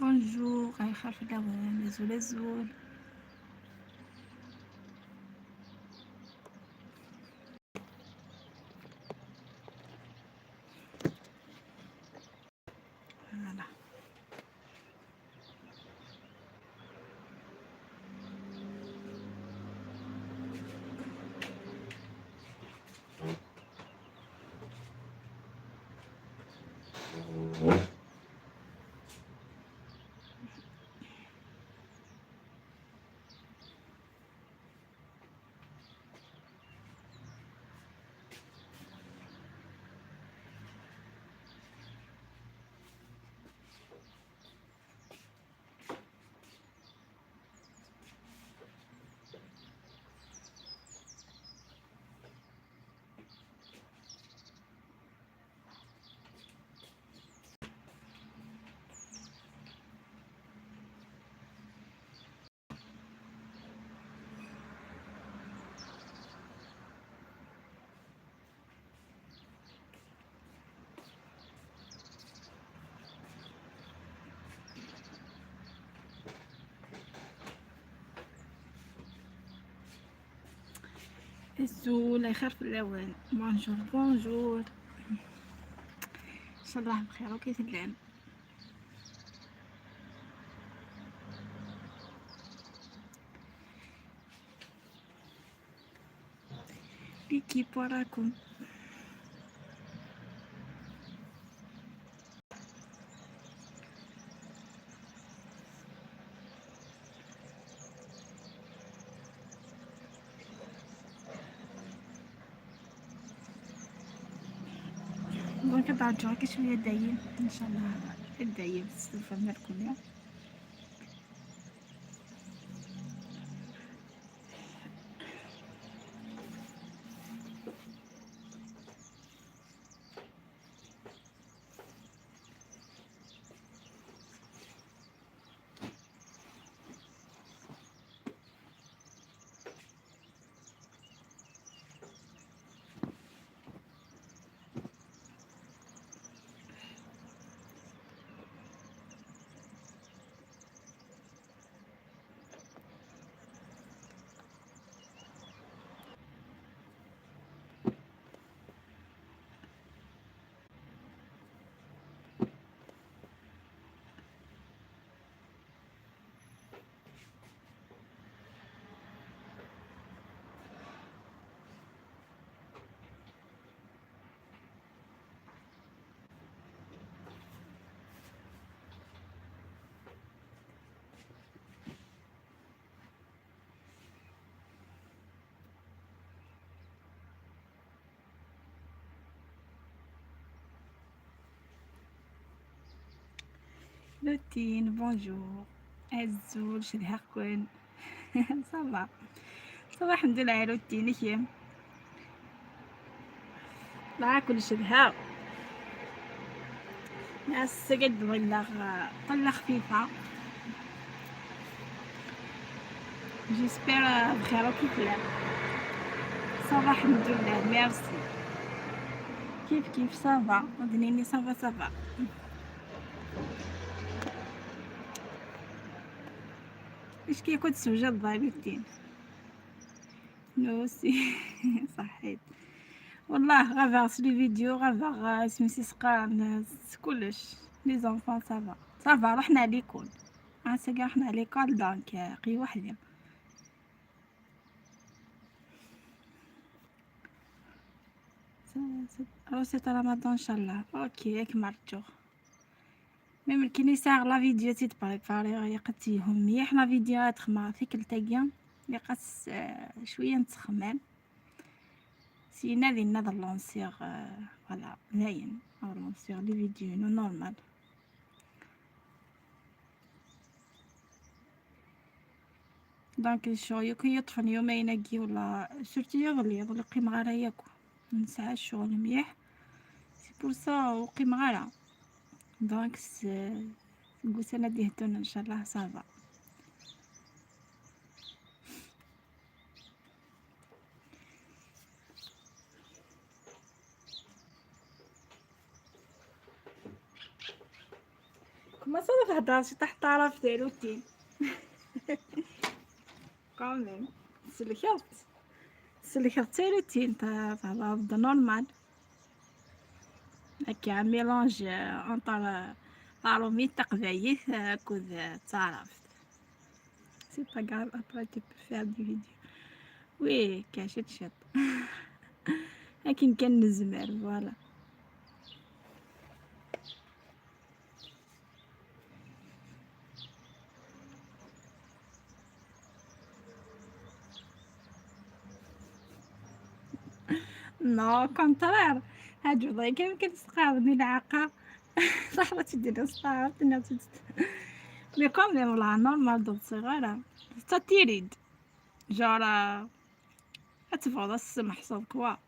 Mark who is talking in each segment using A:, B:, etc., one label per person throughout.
A: Bonjour, خير الأوان azul azul. Voilà. Azul خير في الأوان. Bonjour bonjour، إن شاء الله بخير وكيف العام. L'équipe وراكم؟ Donc تعرجعوا شوية دايم إن شاء الله، دايم تستفدنا لكم. لوتين bonjour، azul شدهاكن؟ Ça va ça va الحمد لله. روتين كي مع كل شدها ناس قد ولا طلة خفيفة. J'espère بخير وكيف لا. Ça va الحمد لله، ميرسي. كيف كيف ça va دنيني؟ Ça va ça va. ايش كي كنت سوجد ضايبتين نوسي؟ صحيت والله، غافا les vidéos غافا سميتي سقان كلش. Les enfants ça va ça va، رحنا l'école عساكا، رحنا l'école donc قي وحدي. روسيتا رمضان ان شاء الله. OK ياك مرجو même كي ساعة la vidéo تيت préparer يقتيهم مليح la vidéo تخمع فيك التاقيا يقص شوية نتخمام سينا ذي نظر lancer voilà ذاين lancer les vidéos normal. Donc الشغل يكون يطفن يومين كي ولا surtout يغلي يغلي قيم غارة ياكو نسعى الشغل مليح، c'est pour ça وقيم غارة. Donc سنة ديهتون ان شاء الله ça va. كما صرف هضرتي تحت طرف تاع روتين quand même سلكت سلكت روتين تهضر normal هكا mélange entre ارومي تقبايت كود تعرفت. C'est pas grave, après tu peux faire des vidéos. Oui, كاش تشط لكن كان نزمر voilà. Non, contraire هاد الوضعية كيف كتسقى ملعقة لحظة تدير صغار mais quand même والله normal دوت صغيرة تيريد جارة تفوض السمح صوب quoi.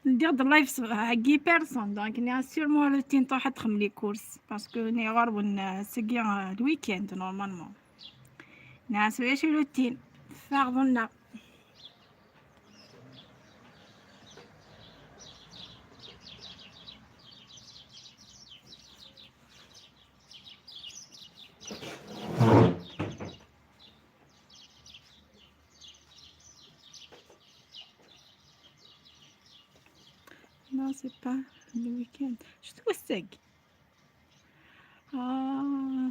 A: ندير live كي personne donc ني sûrement روتين طوح تخم les courses parce que ني غير ون سكي ال week-end normalement ناس واش روتين فاغضنا. Non, c'est pas le week-end. شتو السق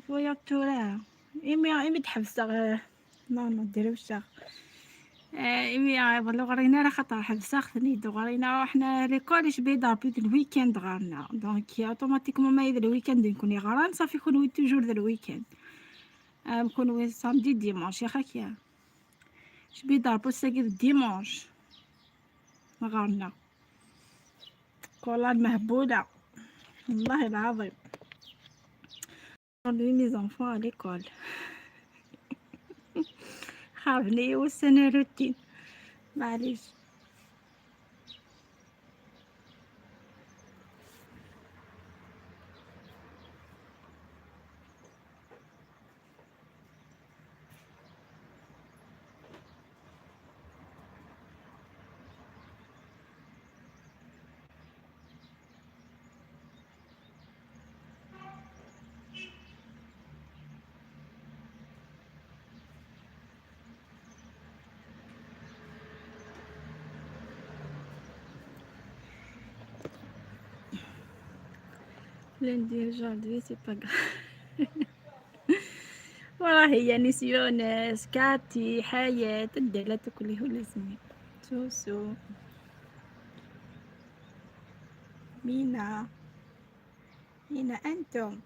A: فويا تورا إمي إمي تحبس non non ديروش إمي والله غرينا راه خاطر حبسا خثني غرينا حنا l'école بيضا بيت ال week-end غارنا donc automatiquement ما يدير ال week-end نكون غران صافي يكون toujours ذا ال week-end نكون samedi dimanche يا خاكيا شبيدا بوساكي dimanche غارنا كولا المهبولة والله العظيم. Aujourd'hui mes enfants à l'école. خافني والسنة روتين معليش. Lundi, aujourd'hui, c'est pas grave. وراه هي نسيونس كاتي حياة الدلات كله لازم سوسو مينا مينا أنتم.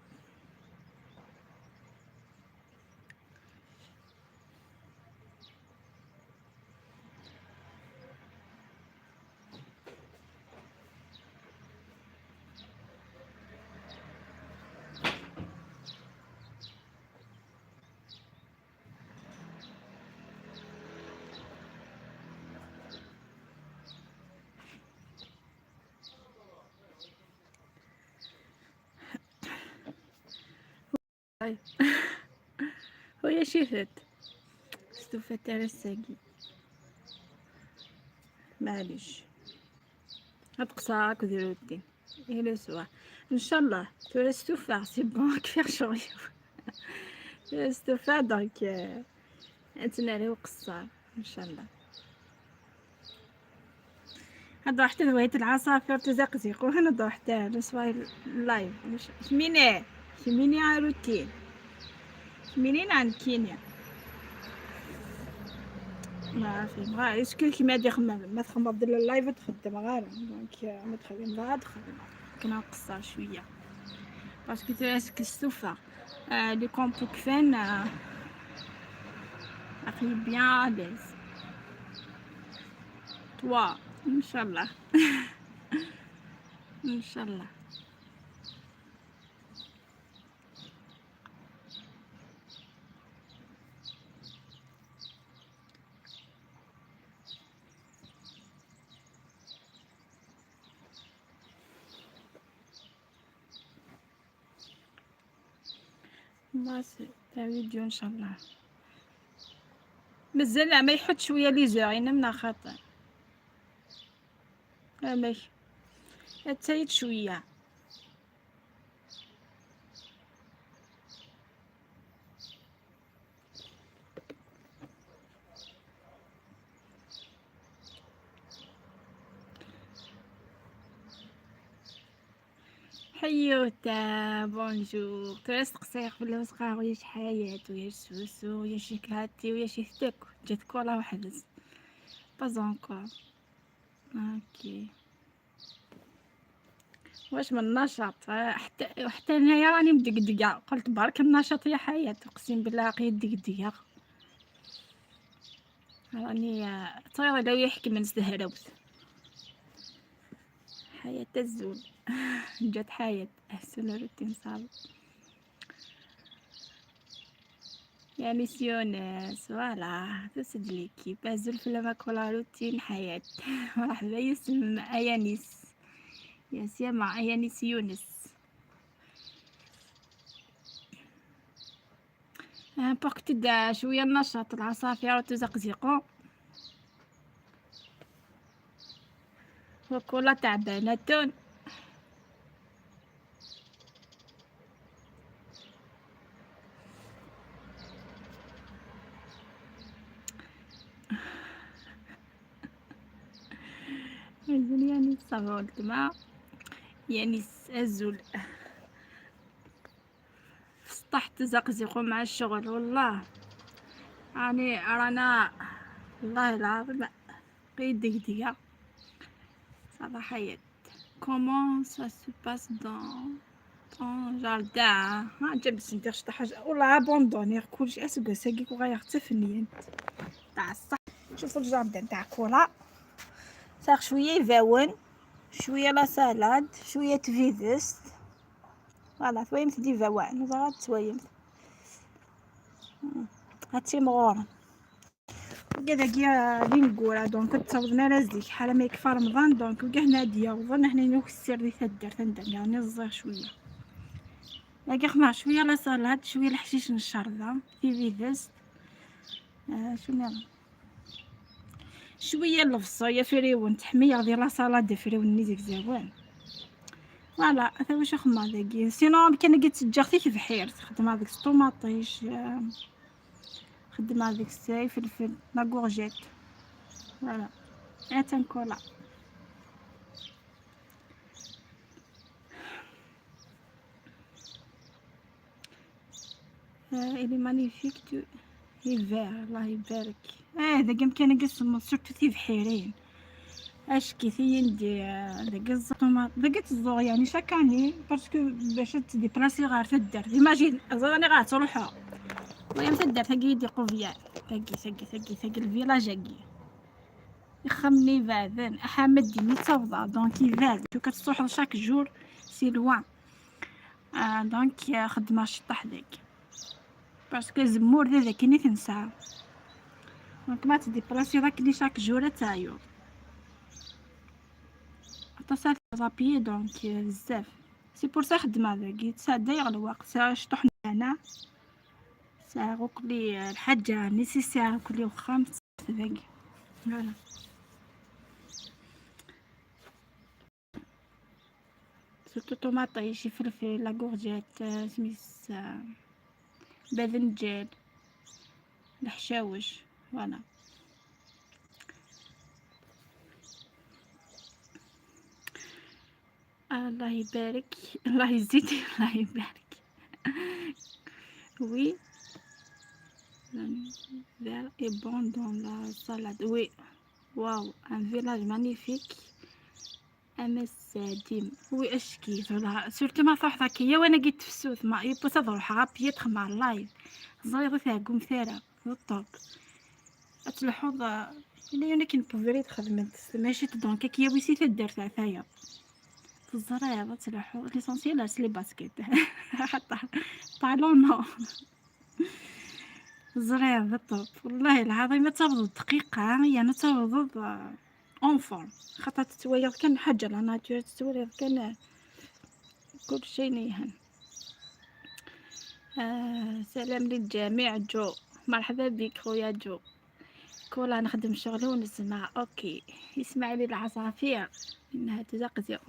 A: هي شفت استوفت على الساقي معليش هتقصاك وديرودي إلى سوا ان شاء الله تورا استوفا c'est bon كفاح شغل استوفا donc نتنالي وقصار ان شاء الله. هاد حتى ذويت العصافير تزقزق وهنا حتى لسوا live شميني شميني روتين منين عند كينيا ما عارفين غا est-ce que كيما دي خمم ما تخمم دير ال live تخدم غير donc ما تخدم غير تخدم كنقصر شويه parce que تراسك السوفا les compos كفان اخي bien à l'aise toi ان شاء الله ان شاء الله. ماشي تاع فيديو ان شاء الله. مازال ما يحط شويه les heures ينمنا خاطر ماشي تسيد شوية. حيوتا bonjour تراس قصير في الصغار ويا حياة ويا سوسو ويا شيكلاتي ويا شي ثك جات كولا وحدس pas encore. OK واش من نشاط، حتى انايا راني مدقدقه، قلت برك النشاط يا حياة، اقسم بالله قيد دقدقه راني طير لو يحكي من سهروت حياة الزول. جات حياة أحسن روتين صعب يا ميسيوناس. voilà تسد l'équipe أزول في لما روتين حياة. مرحبا يسم أيانيس يا سيما أيانيس يونس. بوك تبدا شوية النشاط العصافير وتزقزقو وكولا تعبانة. أزول يعني ça va ولدما يعني أزول سطح تزقزقو مع الشغل. والله يعني رانا والله العظيم قيد دقدقة. ça va حياة comment ça se passe dans ton jardin؟ ها جبت ندير شي حاجة والله abandonné كلشي اسكو ساكيك وغير تفنينت تاع الصح. شوفوا ال jardin تاع كولا صار شوية يفاون شوية la salade شوية تفيدست voilà ثويمت دي فاوان وزغات تويمت هادشي مغورن وكذا كيا لينكورا donc تصاوبنا رازليك حالا ما يكفى رمضان donc وكا هنا ديال هنا نكسر دي تدار تندر يعني الصغير شوية لاكي خمع شوية la salade شوية الحشيش نشرده في فيدست شنو شوية الفصايه فريون تحميه ديال la salade فريون نيزك زوان voilà هذا واش خما داكي. sinon كان قلت تجار في بحير خدم هذيك الطوماطيش خدم هذيك الساي فلفل la courgette voilà اتن كولا. il est magnifique tout est vert الله يبارك. داك يمكن قسم surtout تي بحيرين اش كي ندي داك الزطومه داك الزور يعني chaque année parce que باش تديبلاسي غير تدار imagine راني غير تروحها ويا تدار تاكي دي قوفيا تاكي تاكي تاكي تاكي ال village اكي يخمني بعدين احمد دي متصوضه donc يفاد تو كتصوح chaque jour c'est loin donc خدمة شطح داك parce que زمور ذا كيني تنسى donc ما تديبلاسي راك لي chaque jour تاعو عطا à pied donc بزاف c'est pour ça خدمة ذاك تساعد الوقت ساعة شطح انا ساعة كلي الحاجة nécessaire كلي وخا ذاك voilà. surtout طوماطيش فلفل la courgette سميس باذنجان الحشاوش voilà. الله يبارك الله يزيد الله يبارك. oui vert est bon dans la salade. Oui, waouh, un village magnifique. امس ديم oui اشكي surtout ما فرح هكايا وانا قلت في السوث ما يبو تروح غابيتخ مع ال live زريغ ثاقوم ثارا الطوب تلحوظ الا يونا كي بوفري تخدمت ماشي donc كي ويسي تدار تاع ثايا في الزراير تلحو l'essentiel les baskets حتى talons non الزرير بالطوب والله العظيم تبض دقيقة يعني تبض en forme خاطر تتويض كان حاجة la nature تتويض كان كل شيء نيهن. سلام للجميع جو مرحبا بك خويا جو. كولا نخدم شغلي ونسمع. OK يسمع لي العصافير انها تزقزق.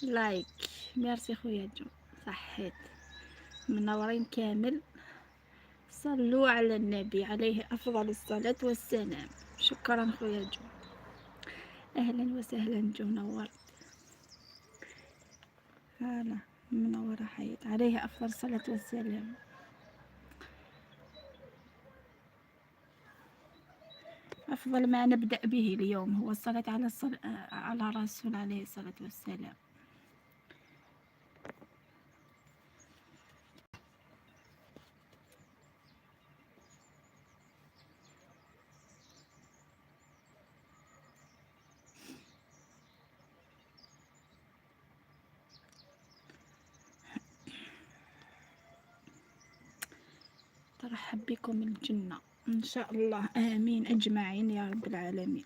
A: like merci خويا جو، صحيت منورين كامل. صلوا على النبي عليه افضل الصلاة والسلام. شكرا خويا جو، اهلا وسهلا جو، نورت. هلا منورة حياة، عليه افضل الصلاة والسلام. أفضل ما نبدأ به اليوم هو الصلاة على الرسول عليه الصلاة والسلام. ترحب بكم الجنة إن شاء الله، آمين أجمعين يا رب العالمين.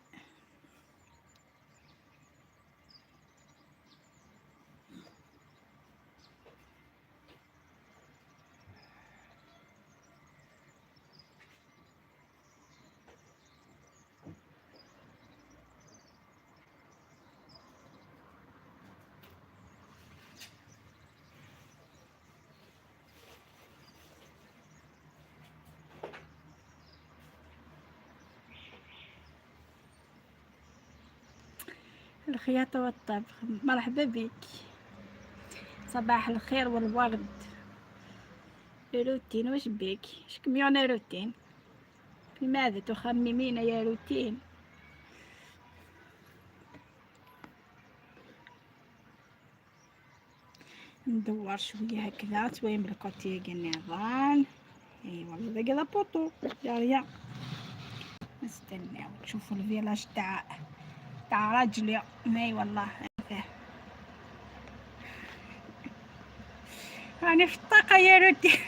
A: الخياطة والطبخ، مرحبا بك. صباح الخير والورد. روتين واش بك؟ شكميونا روتين؟ في ماذا تخممين يا روتين؟ ندور شوية هكذا تويم بالكوتي النظام. اي والله كذا poteau يا نستناو تشوفوا ال village تاع راجلي. ماي والله راني في الطاقة يا روتي.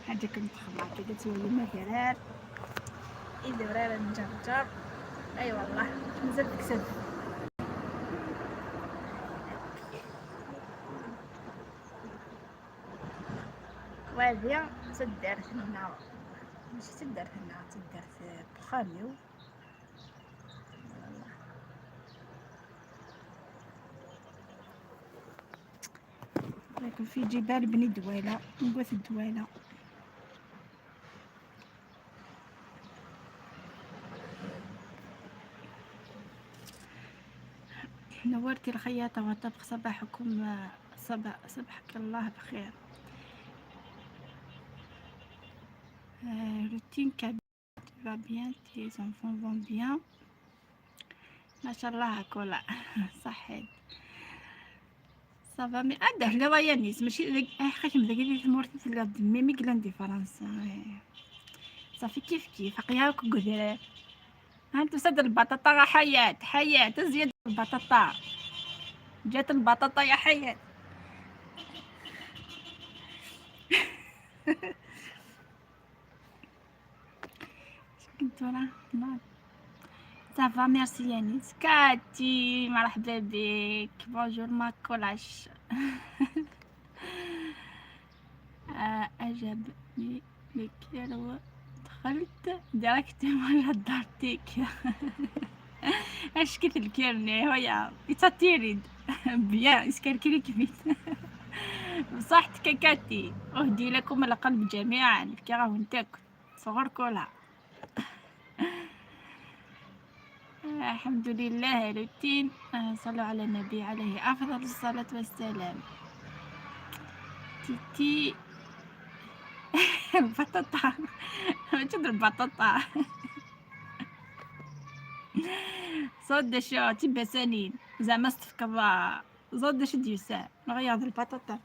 A: هادي كنت خلاص كده تولي مثلا إذا ورا نجرجر. اي والله مازال تكسب. وهذه تدارت هنا، ماشي تدارت هنا، تدارت بخاميو. لكن في جبال بني دويلة، نقوث الدويلة. نورتي الخياطة والطبخ، صباحكم صبحك الله بخير. روتين كبير، va bien, tes enfants vont bien. ما شاء الله كولا صحيت ça va. mais اده لا ويانيس ماشي خاش ذاك اللي تمورت تلا ميمي كلاندي فرنسا صافي كيف كيف عقياك قدر. ها سد البطاطا حياة حياة زيد البطاطا، جات البطاطا يا حياة. كنت راه ça va merci يانيس. كاتي مرحبا بك، bonjour ما كولاش. أجابني لك دخلت directement لدارتك. اش كيف الكيرني هيا يتاتيريد bien اسكركري كيفيت. بصحتك كاتي، اهدي لكم القلب جميعا كي راهو نتاك صغر كلها. الحمد لله روتين. صلوا على النبي عليه أفضل الصلاة والسلام. تيتي البطاطا تدري البطاطا صد شو تبا سنين زعما استفكض زود شو ديوسا نغير البطاطا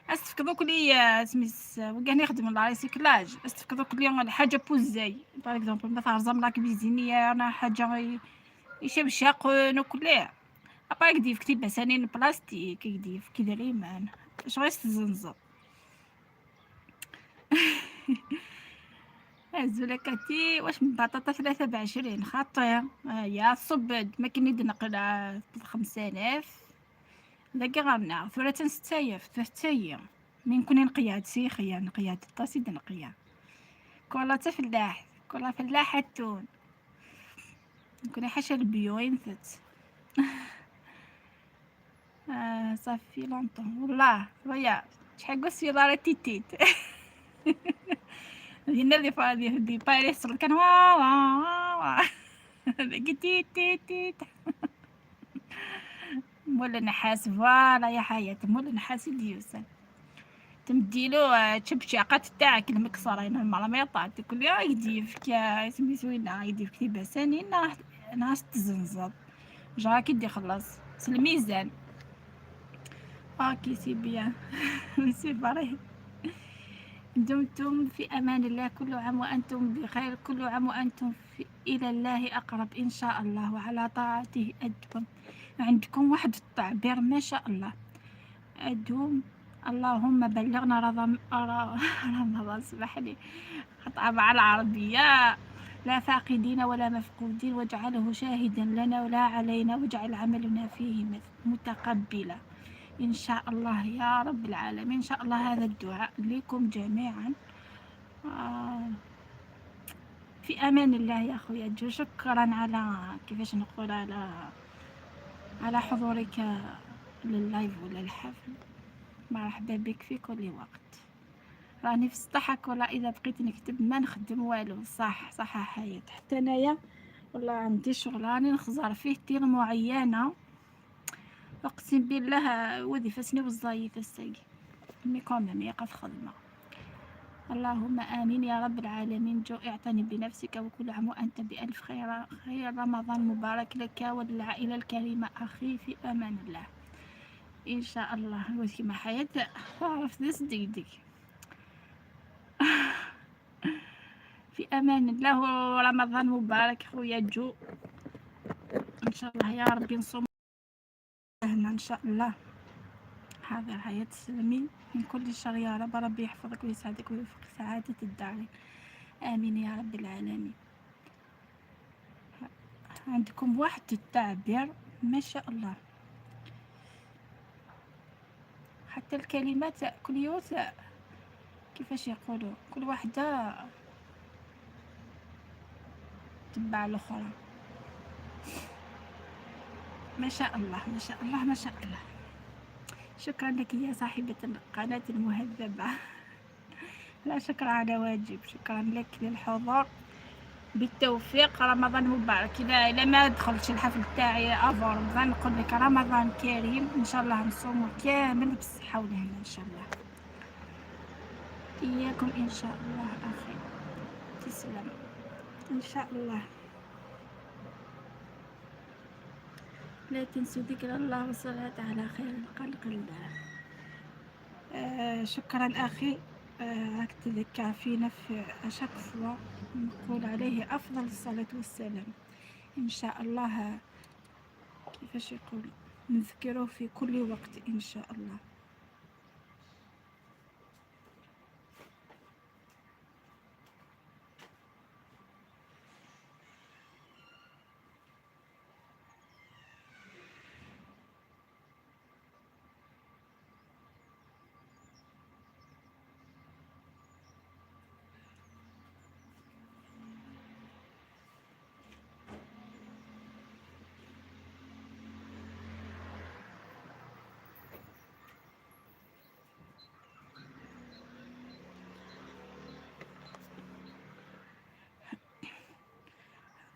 A: استفكض كلي سميس وكان يخدم la recyclage. استفكض كلي حاجة بوزاي par exemple مثلا زعما la cuisinière انا حاجة يشبشاق نوكليه ابا كديف كتب سنين بلاستيك كديف كذا ريمان اش غير تزنزل. هزولا كاتي واش من بطاطا 23 خاطيه يا الصبد ما كاين نقل 5000 ذاك غرنا ثلاثة 6000 3 من كوني نقياد سيخيا نقياد الطاسي نقيا كولا تفلاح كلها فلاحة التون نكون حاشا ال bio ينثت. Ça fait longtemps والله خويا شحال قص في داري تيتيت. دينا اللي فادي دي باريس كان وا وا وا تيت تيت تيت. مولا نحاس voilà يا حياة مولا نحاس ديوسا تمديلو تشبشاقات تاعك المكسرة المرة ما يطلع كل يوم يديفك سميتو يديفك تيباساني ناس تزنزط جا كي دي خلص c'est الميزان. OK c'est bien c'est vrai. دمتم في امان الله، كل عام وانتم بخير، كل عام وانتم في الى الله اقرب ان شاء الله وعلى طاعته ادوم. عندكم واحد التعبير ما شاء الله، ادوم اللهم بلغنا رمضان سمح لي خطأ مع العربية، لا فاقدين ولا مفقودين، واجعله شاهدا لنا ولا علينا، واجعل عملنا فيه متقبلا إن شاء الله يا رب العالمين. إن شاء الله هذا الدعاء لكم جميعا. في أمان الله يا خويا جو، شكرا على كيفاش نقول على حضورك لل live ولا الحفل، مرحبا بك في كل وقت. راني في السطح ولا اذا بقيت نكتب ما نخدم والو. صح صح حياة، حتى انايا والله عندي شغل راني نخزر فيه تير معينة، اقسم بالله وذي فاسني والزايد الساقي mais quand même يقف خدمة. اللهم امين يا رب العالمين. جو اعتني بنفسك وكل عام وانت بالف خير، خير رمضان مبارك لك وللعائله الكريمة اخي، في امان الله ان شاء الله. وكما حياة عرفت ديك ديك. في امان الله ورمضان مبارك خويا جو، ان شاء الله يا ربي نصوم هنا ان شاء الله. حاضر حياة تسلمي من كل شر يا رب، ربي يحفظك ويسعدك ويوفق سعادة الدارين، امين يا رب العالمين. عندكم واحد التعبير ما شاء الله، حتى الكلمات كل يوم كيفاش يقولوا كل واحدة تبع الأخرى. ما شاء الله ما شاء الله ما شاء الله. شكرا لك يا صاحبة القناة المهذبة. لا شكر على واجب، شكرا لك للحضور، بالتوفيق، رمضان مبارك. إذا ما دخلتش الحفل تاعي avant رمضان نقول لك رمضان كريم، إن شاء الله نصومو كامل بالصحة والهنا إن شاء الله. إياكم إن شاء الله أخي، تسلم إن شاء الله. لا تنسوا ذكر الله والصلاة على خير خلق الله. شكرا أخي، راك تذكر فينا في à chaque fois نقول عليه أفضل الصلاة والسلام إن شاء الله. كيفاش يقول نذكره في كل وقت إن شاء الله.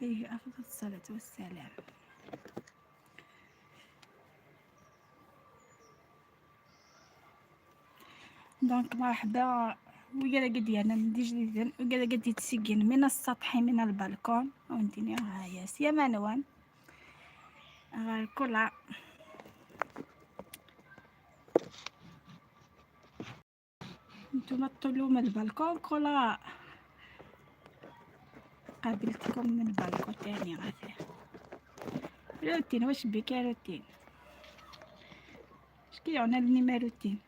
A: عليه أفضل الصلاة والسلام. donc مرحبا وكذا قد انا ندي جديدا وكذا قد يتسجن من السطح من البالكون وانتيني هايا سيما نوان غير كلها. نتوما تطلوا من البالكون كلها قابلتكم من البالكون تاني. غادي روتين واش بك يا روتين؟ اش كيعنا لني روتين؟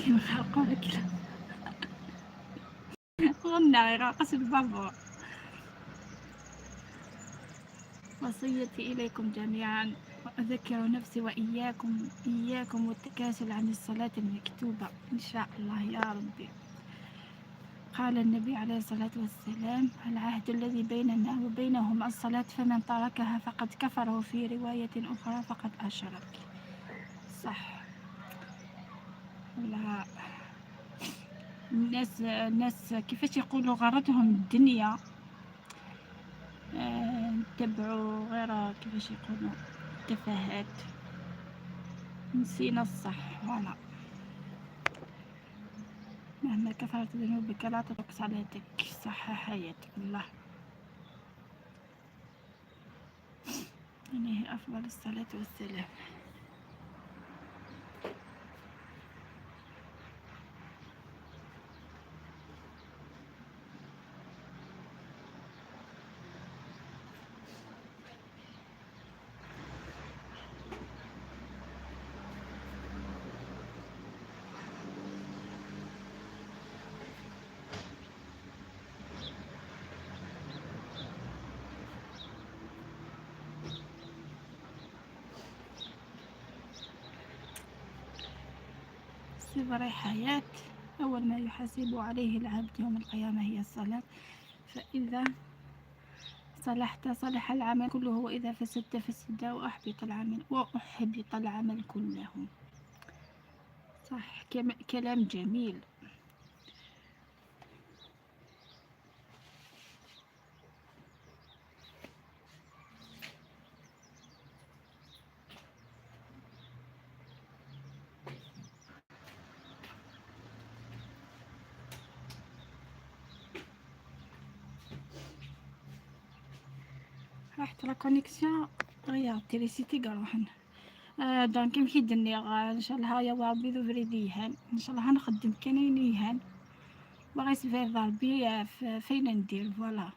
A: غرقوا الكلاب غنى غير البابور. وصيتي إليكم جميعا، وأذكر نفسي وإياكم، إياكم والتكاسل عن الصلاة المكتوبة إن شاء الله يا ربي. قال النبي عليه الصلاة والسلام: العهد الذي بيننا وبينهم الصلاة، فمن تركها فقد كفر، وفي رواية أخرى فقد أشرك. صح والله. الناس كيفاش يقولوا غرتهم الدنيا، نتبعوا غير كيفاش يقولوا التفاهات، نسينا الصح. voilà، مهما كثرت ذنوبك لا تترك صلاتك، صح حياتك الله. عليه أفضل الصلاة والسلام. صبر حياة، أول ما يحاسب عليه العبد يوم القيامة هي الصلاة، فإذا صلحت صلح العمل كله، وإذا فسدت فسد وأحبط العمل، وأحبط العمل كله. صح، كلام جميل. راحت la connexion غير تريسيتي قروحن. donc كيم كيدني ان شاء الله يا ربي ذو فريديهان ان شاء الله نخدم كاينين باغي سفير ضربي فين ندير voilà،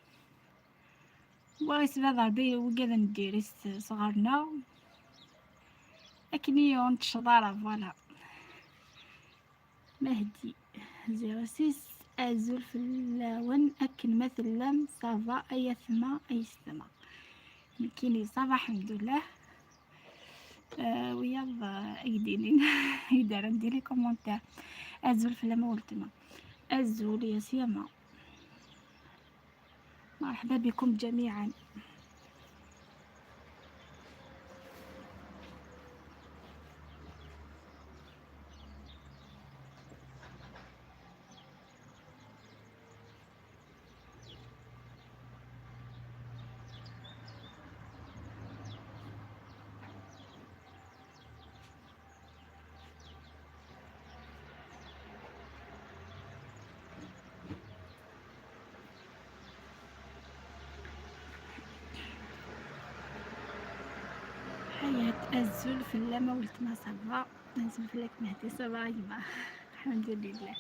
A: باغي سفير ضربي وكذا ندير صغارنا اكني نتشضارة. voilà مهدي 06 ازول في اللون اكن مثلا ça va ايثما ايستما كيني ça va الحمد لله. وياض ايديني يدار ندير les commentaires. ازول في لما ولتما ازول يا سيما، مرحبا بكم جميعا. حياة الزول في اللمة ولتما ça va نزول فلك مهدي ça va يما الحمد لله.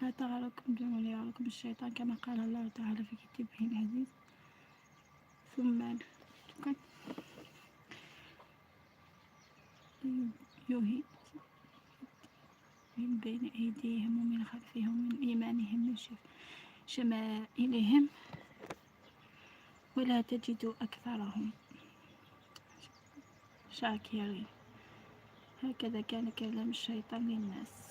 A: لا تغركم جمال الشيطان كما قال الله تعالى في كتابه العزيز. ثم يوهي من بين أيديهم ومن خلفهم ومن إيمانهم من شمائلهم ولا تجد أكثرهم شاكرين. هكذا كان كلام الشيطان للناس.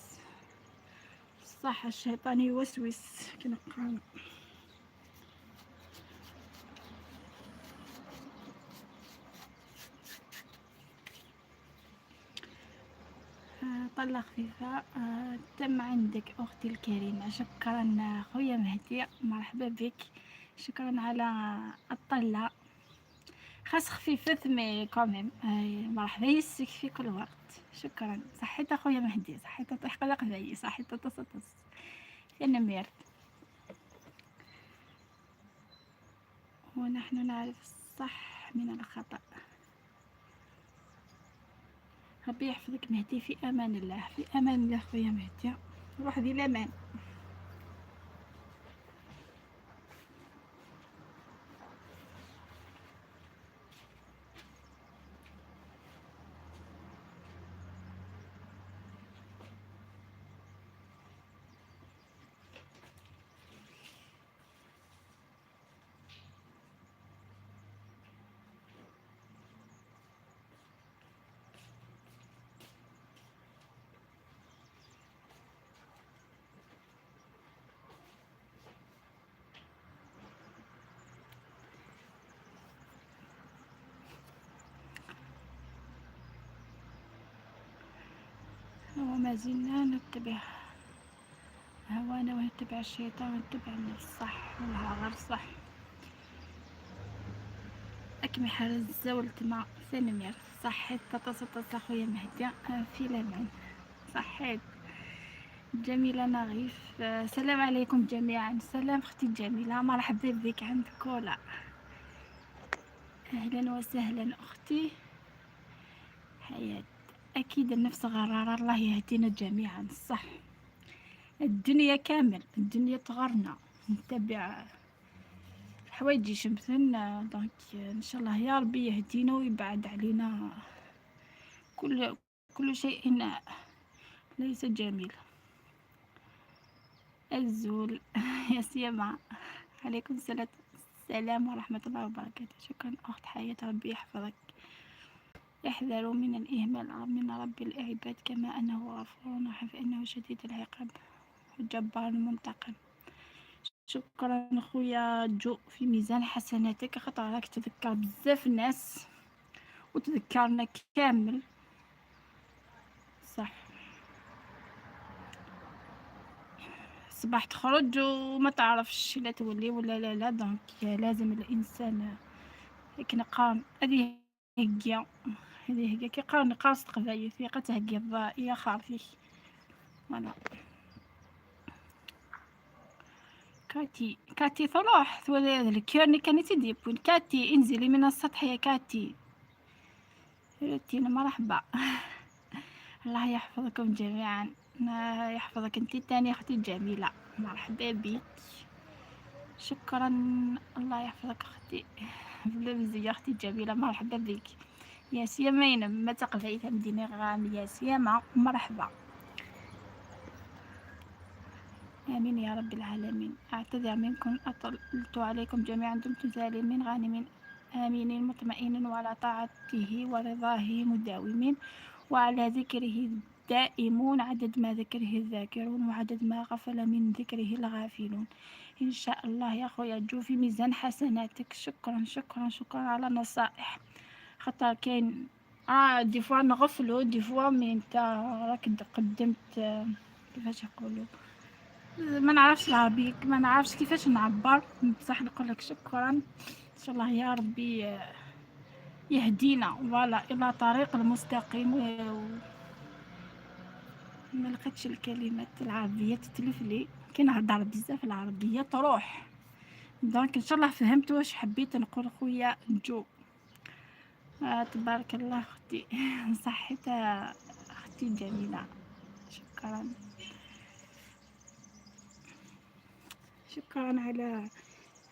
A: صح، الشيطان يوسوس كما قال. طلة خفيفة. تم عندك أختي الكريمة. شكرا خويا مهدي، مرحبا بك، شكرا على الطلة. خاص خفيفة mais quand même. مرحبا يسك في كل وقت. شكرا، صحيت اخويا مهدي، صحيت طيح قلق ذي، صحيت تص نمير. ونحن نعرف الصح من الخطأ. ربي يحفظك مهدي، في امان الله، في امان الله خويا مهدي، روح ذي الامان. وما زلنا نتبع هوانا ونتبع الشيطان ونتبع النفس. صح والله غير صح. أكمل حرز مع ثاني صحيت تتصل خويا مهدي في الامان. صحيت جميلة نغيف. السلام عليكم جميعا. سلام اختي جميلة، مرحبا بك عند كولا. اهلا وسهلا اختي حياة. اكيد النفس غرارة، الله يهدينا جميعا. صح، الدنيا كامل، الدنيا تغرنا، نتبع الحوايج يشمثلنا. donc ان شاء الله يا ربي يهدينا ويبعد علينا كل شيء ليس جميل. الزول يا سيما، عليكم السلام ورحمة الله وبركاته. شكرا أخت حياة، ربي يحفظك. احذروا من الإهمال من رب العباد، كما أنه غفور رحيم فإنه شديد العقاب وجبار منتقم. شكرا خويا جو، في ميزان حسناتك، خاطر راك تذكر بزاف الناس وتذكرنا كامل. صح، صباح تخرج وما تعرفش لا تولي ولا لا لا. donc لازم الانسان كنقارن هذه هي هذه هي كيقارن قاص قبايل ثقة تهكي يا خارفي. voilà كاتي، كاتي تروح ثولي الكيرني كان تديبون. كاتي انزلي من السطح يا كاتي. روتين مرحبا. الله يحفظكم جميعا، يحفظك انت تاني اختي جميلة، مرحبا بك. شكرا، الله يحفظك اختي بلا مزية اختي جميلة، مرحبا بك. يا سيما ما تقبعي مدينة غام يا سيما، مرحبا. آمين يا رب العالمين. أعتذر منكم، أطلت عليكم جميعا. دمتم سالمين غانمين آمنين مطمئنين، وعلى طاعته ورضاه مداومين، وعلى ذكره دائمون، عدد ما ذكره الذاكرون، وعدد ما غفل من ذكره الغافلون. إن شاء الله يا خويا جو في ميزان حسناتك. شكرا شكرا شكرا على النصائح، خاطر كاين des fois نغفلو، des fois mais انت راك قدمت كيفاش يقولوا، ما نعرفش العربي، ما نعرفش كيفاش نعبر، بصح نقول لك شكرا. ان شاء الله يا ربي يهدينا voilà الى طريق المستقيم. ما لقيتش الكلمات العربية تتلف لي كي نهضر بزاف العربية تروح. donc ان شاء الله فهمت واش حبيت نقول خويا جو. تبارك الله اختي صحيت اختي جميلة، شكرا شكرا على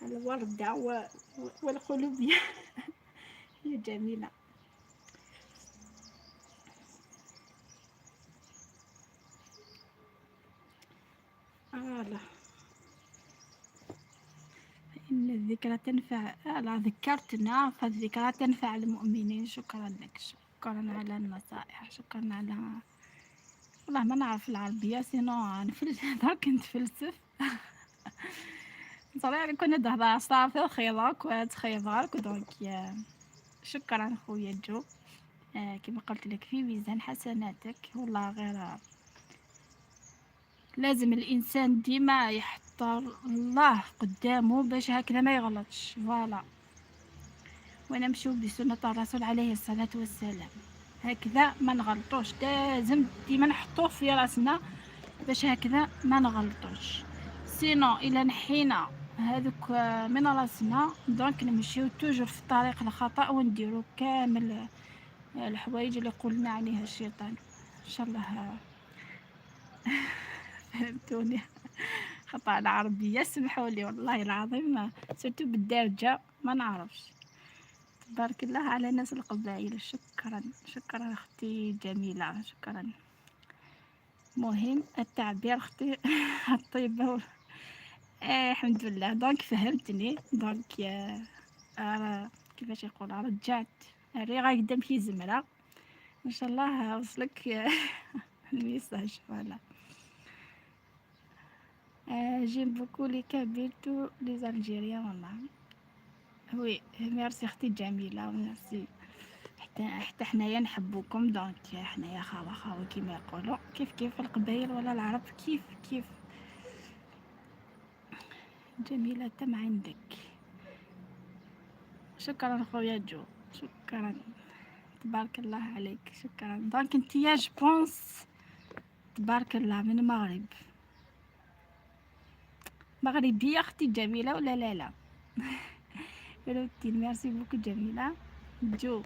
A: الوردة والقلوب يا جميلة. لا فإن الذكرى تنفع، لا ذكرتنا فالذكرى تنفع المؤمنين. شكرا لك، شكرا على النصائح، شكرا على والله ما نعرف العربية sinon نفلسف درك نتفلسف. صراحة كنا نهضر صافي خيضاك وتخيضاك. donc شكرا خويا جو، كما قلت لك في ميزان حسناتك. والله غير لازم الانسان ديما يحط الله قدامه باش هكذا ما يغلطش. voilà، ونمشوا بسنة الرسول عليه الصلاة والسلام. هكذا ما نغلطوش، لازم ديما نحطوه في راسنا باش هكذا ما نغلطوش. sinon الا نحينا هذوك من راسنا donc نمشيو toujours في الطريق الخطأ ونديرو كامل الحوايج اللي قلنا عليها الشيطان. ان شاء الله فهمتوني. خطأ العربية، سمحوا لي والله العظيم، surtout بالدارجة ما نعرفش. تبارك الله على ناس القبائل. شكرا شكرا اختي جميلة، شكرا. مهم التعبير اختي الطيبة. الحمد لله donc فهمتني. donc كيفاش يقول، رجعت ريغا قدام في زمرة. ان شاء الله وصلك ال message. voilà. j'aime beaucoup les Kabyles، tous les Algériens والله. oui merci اختي جميلة، ميرسي. حتى حنايا نحبوكم، donc حنايا خاوة خاوة كيما يقولوا، كيف كيف القبايل ولا العرب كيف كيف. جميلة تم عندك. شكرا خويا جو، شكرا، تبارك الله عليك، شكرا. donc انتيا je pense تبارك الله من المغرب، مغربية اختي جميلة ولا لا؟ لا روتين. merci beaucoup جميلة جو،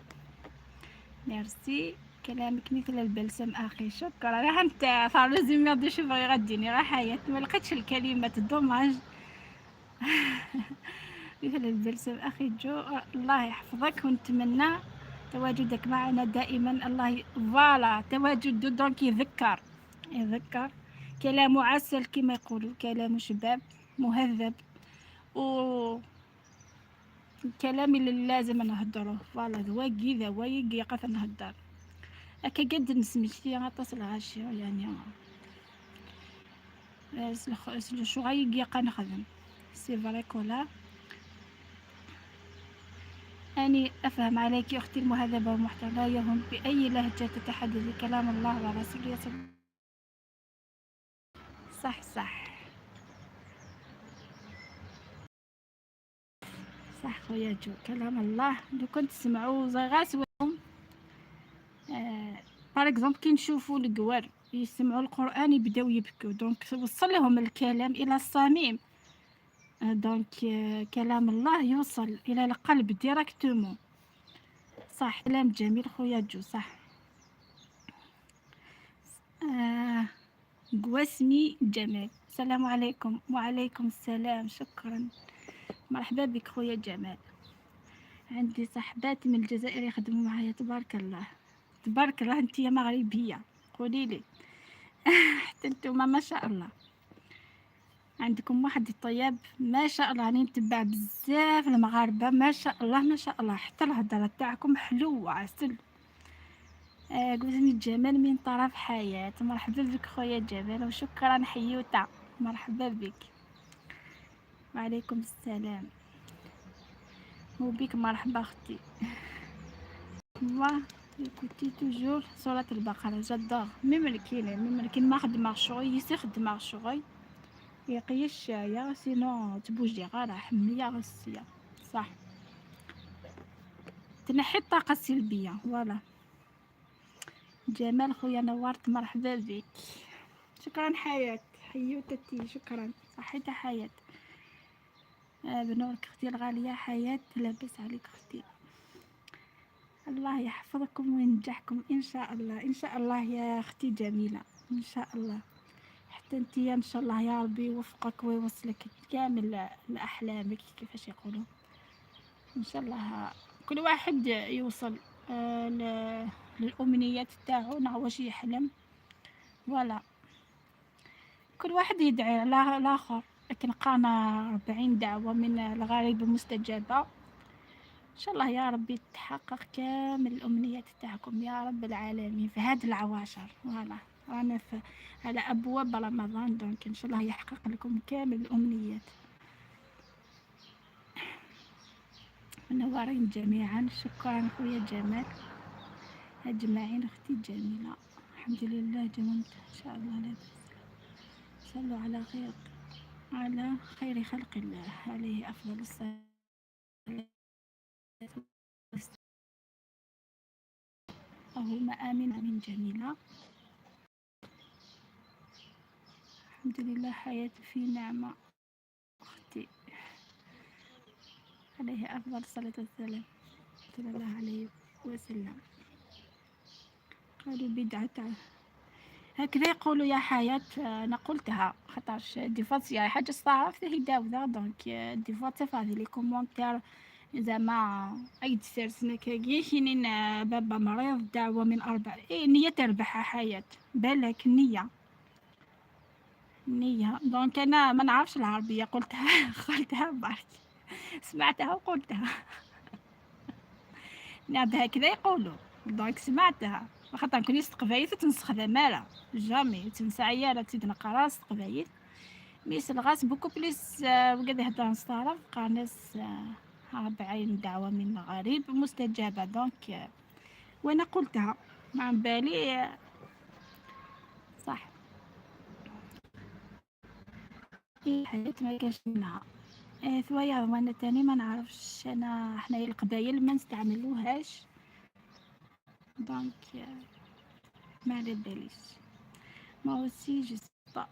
A: ميرسي. كلامك مثل البلسم اخي، شكرا. راح انت فارزي دي شوف غديني راه حياة ما لقيتش الكلمات، dommage. مثل البلسم اخي جو، الله يحفظك ونتمنى تواجدك معنا دائما. الله voilà تواجد donc يذكر يذكر، كلامه عسل كما يقولوا، كلامه شباب مهذب و الكلام اللي لازم نهضروه. voilà ذواقي ذواقي يقف نهضر هكا قد نسمشتي غطاس الغاشي، يعني شو غايقا نخدم. c'est vrai que أني أفهم عليك أختي المهذبة والمحترمة، لا يهم بأي لهجة تتحدث، كلام الله ورسوله. صح صح صح خويا جو، كلام الله لو كنت تسمعوا زغاس. par exemple كي نشوفوا القوار يسمعوا القرآن يبداو يبكوا، donc وصل لهم الكلام إلى الصميم. donc كلام الله يوصل إلى القلب directement. صح كلام جميل خويا جو، صح. قواسمي جمال، السلام عليكم. وعليكم السلام، شكرا، مرحبا بك خويا جمال. عندي صحبات من الجزائر يخدموا معايا، تبارك الله تبارك الله. انت يا مغربية قولي لي حتى نتوما ما شاء الله عندكم واحد الطياب ما شاء الله. راني نتبع بزاف المغاربة ما شاء الله ما شاء الله، حتى الهضرة تاعكم حلوة عسل. قلت جمال من طرف حياة، مرحبا بك خويا جمال وشكرا حيوتا، مرحبا بك. وعليكم السلام وبك مرحبا اختي. moi écouter toujours سورة البقرة، j'adore. même الكيني même الكين ما خدمة شغل يستخدم شغل يقيش يا sinon تبوجي غير حمية غسية. صح تنحي الطاقة السلبية. voilà جمال خويا نورت، مرحبا بك. شكرا حياة حيوتتي، شكرا صحيتي حياة. بنورك اختي الغالية حياة، لاباس عليك اختي؟ الله يحفظكم وينجحكم ان شاء الله. ان شاء الله يا اختي جميلة، ان شاء الله حتى انتي ان شاء الله يا ربي يوفقك ويوصلك كامل لاحلامك. كيفاش يقولوا ان شاء الله كل واحد يوصل للامنيات تاعو واش يحلم. voilà كل واحد يدعي على الاخر، لكن قانا 40 دعوة من الغريب مستجابة. ان شاء الله يا ربي تحقق كامل الامنيات تاعكم يا رب العالمين في هاد العواشر. voilà رانا في على ابواب رمضان، donc ان شاء الله يحقق لكم كامل الامنيات. منورين جميعا، شكرا خويا جمال اجمعين. اختي جميلة الحمد لله جملت ان شاء الله لاباس. صلوا على خير على خير خلق الله عليه افضل الصلاة. اللهم آمين آمين. جميلة الحمد لله، حياة في نعمة أختي، عليه أفضل الصلاة والسلام، صلى الله عليه وسلم. قالوا بدعة هكذا يقولوا يا حياة، أنا قلتها خاطرش des fois حاجة صعرف هي داوذة، donc des fois تفاضي les commentaires زعما أي تسرسنا كاكي كاينين بابا مريض دعوة من أربع إيه نية تربحها حياة، بالك النية نية. donc أنا ما نعرفش العربية، قلتها قلتها برك، سمعتها وقلتها. نعم هكذا يقولوا، donc سمعتها خاطر نكون تقبايل تنستخدم مالا jamais تنسى عيالة تزيد نقرا تقبايل mais الغاس beaucoup plus وقد يهضر نستعرف قانص 40 دعوة من غريب مستجابة. donc وانا قلتها مع بالي صح. حياة ما كاش منها إيه ثويا، وانا تاني ما نعرفش، انا حنايا القبايل ما نستعملوهاش، donc ما على باليش. moi aussi je sais pas.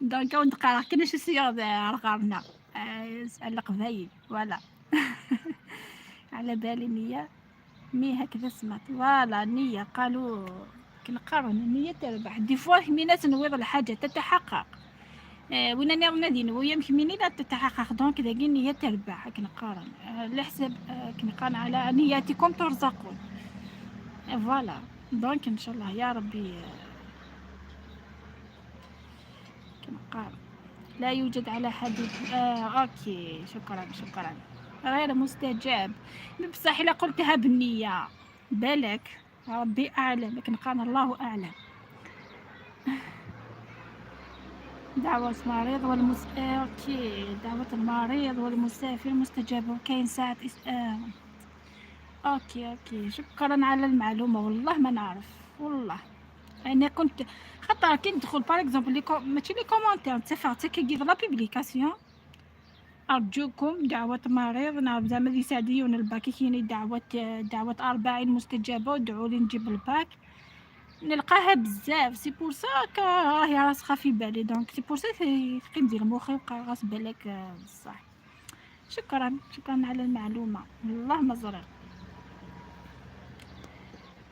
A: donc نقرا كنا شو سير غارنا القبايل voilà. على بالي نية mais هكذا سمعت voilà نية، قالوا كنقارن النية تربح. des fois مينات نويض الحاجة تتحقق، وين نادي نويا مكميني لا تتحقق، donc ذاكي النية تربح. كنقارن على حساب، كنقارن على نياتكم ترزقون، voilà. donc ان شاء الله يا ربي. كنقارن لا يوجد على حديث. OK شكرا شكرا. غير مستجاب بصح الا قلتها بالنية بالك ربي اعلم، لكن قال الله اعلم. دعوة المريض OK دعوة المريض والمسافر مستجابة. كاين ساعة OK OK شكرا على المعلومة، والله ما نعرف والله. انا كنت خاطر كي ندخل par exemple les ماشي les commentaires تفعت كي la publication، ارجوكم دعوة مريض نعرف زعما اللي يساعديون الباك، كاين دعوة 40 مستجابة ودعوا لي نجيب الباك، نلقاها بزاف. c'est pour ça راهي راسخة في بالي، donc c'est pour ça تقيم ديال مخي وبقى راس بالك بصح. شكرا شكرا على المعلومة، والله ما زرق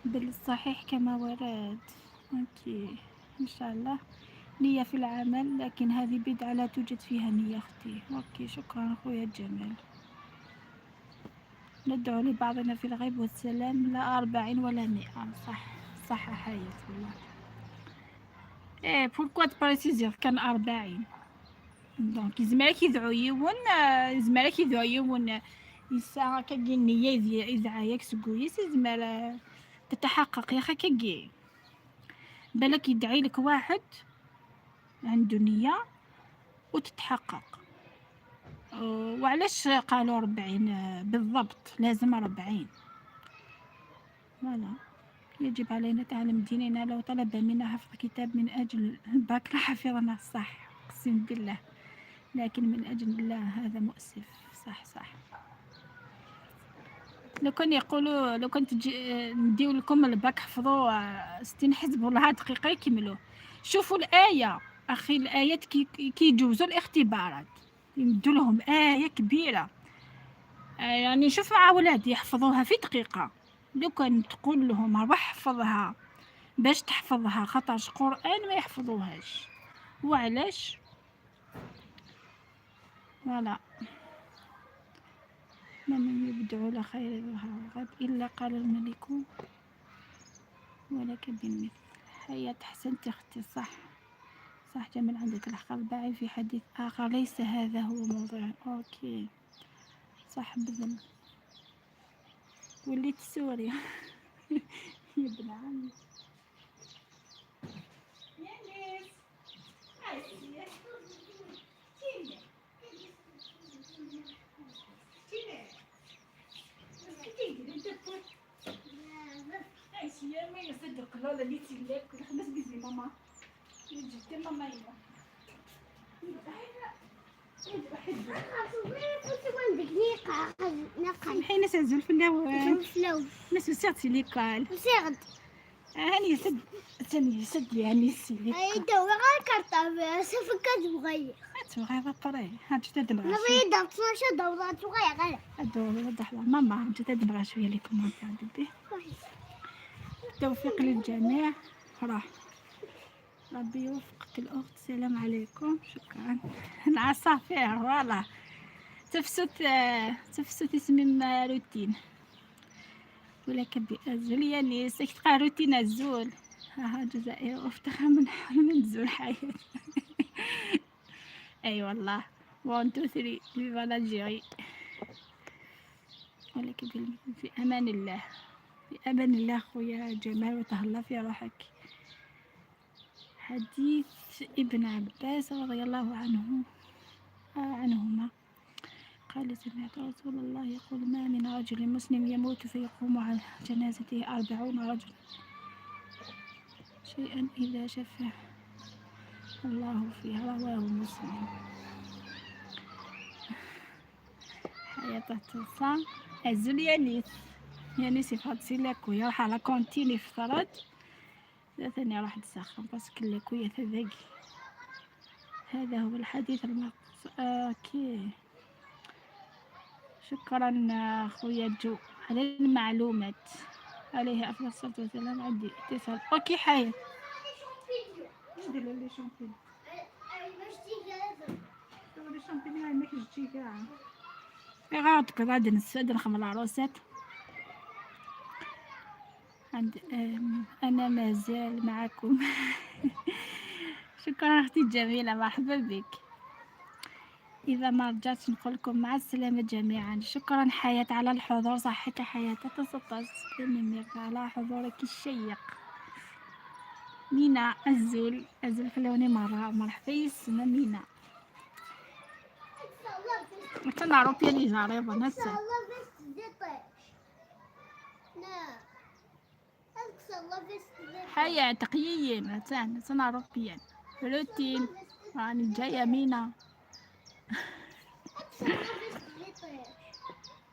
A: بالصحيح كما ورد. OK ان شاء الله نية في العمل، لكن هذه بدعة لا توجد فيها نية اختي. OK شكرا خويا جمال. ندعو لبعضنا في الغيب والسلام، لا 40 ولا 100. صح صح حياة والله. ايه pourquoi تبريسيزيغ كان 40، donc يزمر يدعو يون، يزمر يدعو يون يسا كاكي النية يدعى ياك سكويس يزمر تتحقق يا خا كاكي. بالك يدعي لك واحد عنده نية وتتحقق. وعلاش قالوا 40 بالضبط؟ لازم 40. voilà يجب علينا تعلم ديننا، لو طلب منا حفظ كتاب من أجل الباك لحفظنا. صح أقسم بالله، لكن من أجل الله هذا مؤسف. صح صح. لو كان يقولوا لو كنت تجي نديو لكم الباك حفظوا 60 حزب والله دقيقة يكملوه. شوفوا الآية أخي، الآيات كي يجوزوا الاختبارات يمدوا لهم آية كبيرة، يعني شوف مع ولادي يحفظوها في دقيقة. لو كان تقول لهم روح حفظها باش تحفظها خاطرش قرآن ما يحفظوهاش. وعلاش؟ voilà من يبدع لا خير يظهر إلا قال الملك ولك بالمثل. حياة حسنتي أختي، صح صح جميل عندك الحق. الباعي في حديث آخر ليس هذا هو موضوع. OK صح بذل وليت سوريا. يا ابن عمي يا ناس ما يصدق لا لا ليتي خمس بيزي ماما جبتي ماما. سمحي ناس عزول في اللاو ناس وسيرتي ليكال هاني سد ثاني سد يعني سي تبغي ضبري ها جيت تدمغ هادو وضح ماما جيت تدمغ شوية les commentaires bébé. التوفيق للجميع. راح ربي يوفقك الاخت. السلام عليكم. شكرا. العصافير voilà تفسد تفسد اسمي روتين ولا كبي ازول يعني سكت روتين ازول. ها جزائر وافتخر من حلم نزول حياتي. اي والله 1 2 3 viva l'Algérie. ولكن في امان الله، في امان الله خويا جمال، وتهلا في روحك. حديث ابن عباس رضي الله عنهما قال سمعت رسول الله يقول ما من رجل مسلم يموت فيقوم على جنازته 40 رجل شيئا إذا شفع الله فيها. رواه مسلم. حياة تصا أزول يانيس يانيس يفضل لاكويا راح على كونتيني فطرت ثاني راح تسخن parce que لاكويا تذاقي. هذا هو الحديث المقصود. OK شكرا خويا جو على المعلومات، عليه افضل الصلاة والسلام. عندي اتصال. OK حياة ندير les champignons les champignons ما كيجي كاع غير غادي نسد نخمل العروسات. عند انا مازال معكم. شكرا اختي الجميلة، مرحبا بك. اذا ما رجعتش نقول لكم مع السلامة جميعا. شكرا حياة على الحضور، صحتك حياة تسطس على حضورك الشيق. مينا الزول الزول خلوني مرة مرحبا يسمى مينا. تنعرف يا لي جاريبا نسا حياة تقييم تنعرف بيان روتين راني جاية مينا.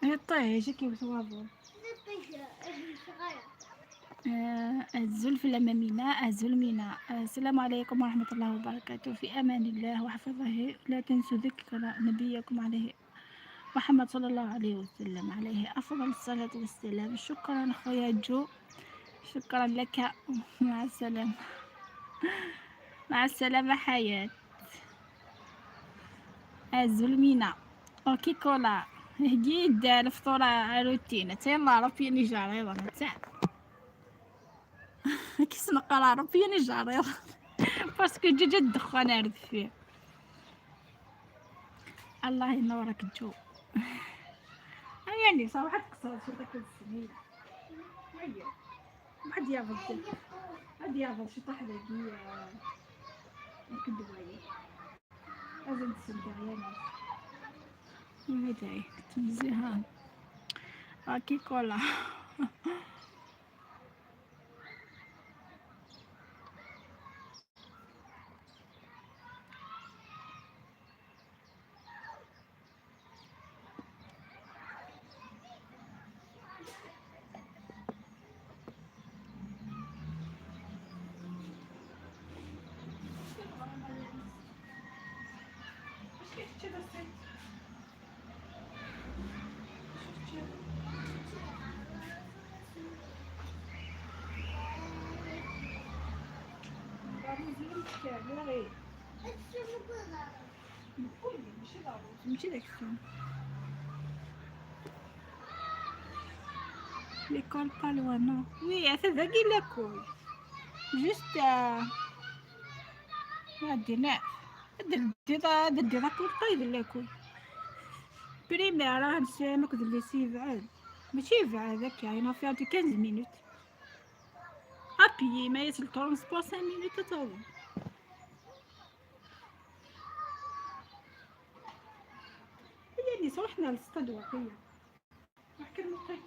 A: يطيش كيف توافر. الزلف لما مينا الزل مينا. السلام عليكم ورحمة الله وبركاته. في أمان الله وحفظه. لا تنسوا ذكر نبيكم عليه محمد صلى الله عليه وسلم، عليه أفضل الصلاة والسلام. شكرا خويا جو، شكرا لك. مع السلامة. مع السلامة حياة. الزل مينا. OK كولا هدي الفطور روتين تيلا ربي نجاري تاع كيس نقرا ربي نجاري parce que جا الدخان عرض فيه. الله ينورك جو. يعني صراحة تقصر شي داك السنين واحد يافض واحد يافض شي طاح ذاكي كدواي لازم تسدع يا ناس. هذاي تمزيها OK كولا. ماشي داك السون. l'école pas loin non oui هذا كي l'école juste غادي نعرف هذا دي كل طيب l'école primaire راه نسامك lycée بعاد ماشي بعاد هكا يعني فيها 15 minutes à pied ما يصل transport 5 minutes تاوض. يعني رحنا للستاد واقيلا راح كنلقي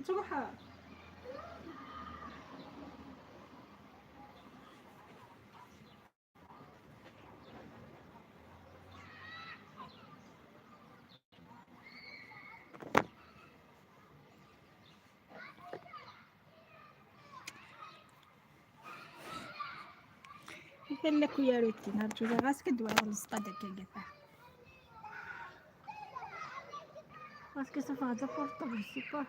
A: تروح لك ويا روتين رجل راسك دوار السطاد هكا parce que ça fera portable, je sais pas.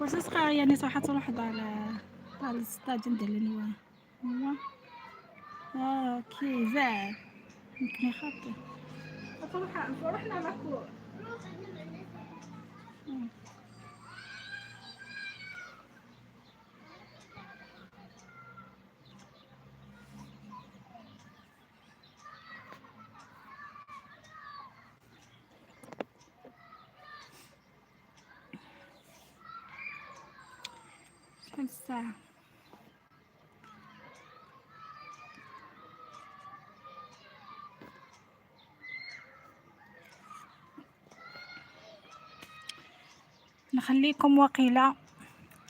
A: بس صغير يعني صراحة تروح على الستاج ندير لنوا هو اوكي زعل يمكن يخاطر رحنا لاكور. شحال الساعة؟ نخليكم وقيلة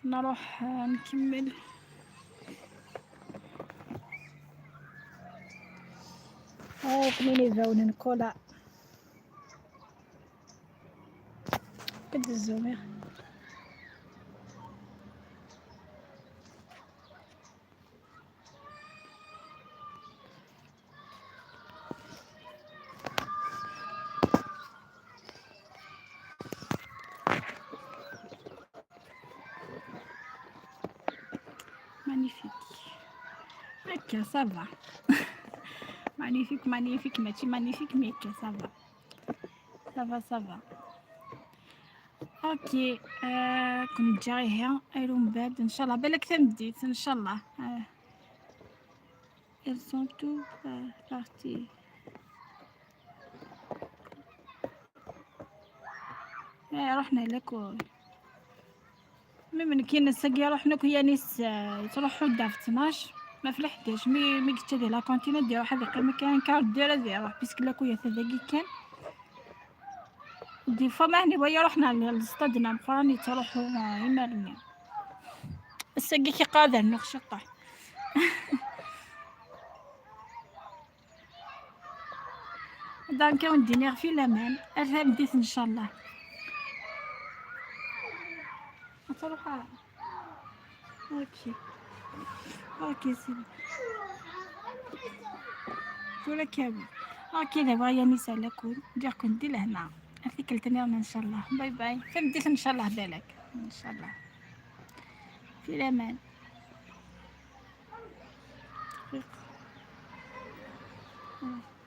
A: نروح نكمل. كنيني زاون نكولا قد الزومير. magnifique هكا ça va. magnifique magnifique ماشي magnifique mais هكا ça va ça va ça va. OK كنت جاية ايرو من بعد ان شاء الله بالك تمديت ان شاء الله. Elles sont tous parties. رحنا لك مي كاين الساقية رحنا كي ناس تروحو دا في 12 ما في 11 mais قلت la cantine ديرو واحد ما كان كار ديرا ديرو parce que لا كويا ثلاقي كان des fois ما هني ويا رحنا للستادنا مقراني تروحو يمرني الساقي كي قادر نخشطه. donc نديني في الامان الف ان شاء الله. تروح OK OK سيدي ولا كامل. OK دابا يا نساء لكم نديركم دي لهنا هذيك التنيرنا ان شاء الله. باي باي فهمتي ان شاء الله بالك ان شاء الله في الامان. دقيقة.